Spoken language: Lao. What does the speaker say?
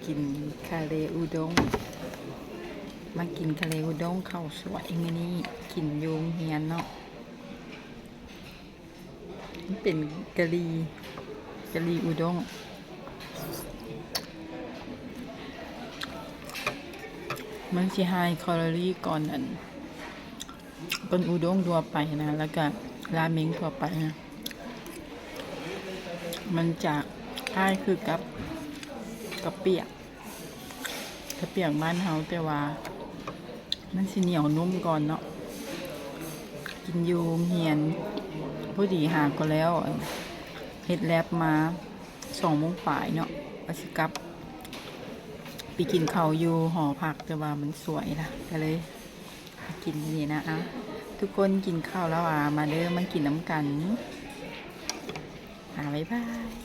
ກິນຄາເລອຸດົງ ມາກິນຄາເລອຸດົງເຂົ້າສວຍມື້ນີ້ ກິນຢູ່ໂຮງຮຽນເນາະ. ມັນເປັນກະຫຼີ່ ກະຫຼີ່ອຸດົງ ມັນຊິໄຮຄາໂລຣີກ່ອນອັນ ເປັນອຸດົງທົ່ວໄປນະ ແລ້ວກະລາເມັງທົ່ວໄປນະ ມັນຈະຄ້າຍຄືກັບກາວປຽກ ກາວປຽກບ້ານເຮົາ ແຕ່ວ່າມັນຊິໜຽວນຸ້ມກ່ອນເນາະ. ກິນຢູ່ໂຮງຮຽນ ພໍດີຫາກໍແລ້ວ ເຮັດແລັບມາສອງໂມງປາຍເນາະ ວ່າຊິກັບໄປກິນເຂົ້າຢູ່ຫໍພັກ ແຕ່ວ່າມັນສວຍລະ ກະເລີຍ ກິນຢູ່ນີ້ນະ. ເອົາ ທຸກຄົນກິນເຂົ້າແລ້ວຫວາ? ມາເດີ ມາກິນນຳກັນ. ອາ ບາຍບາຍ.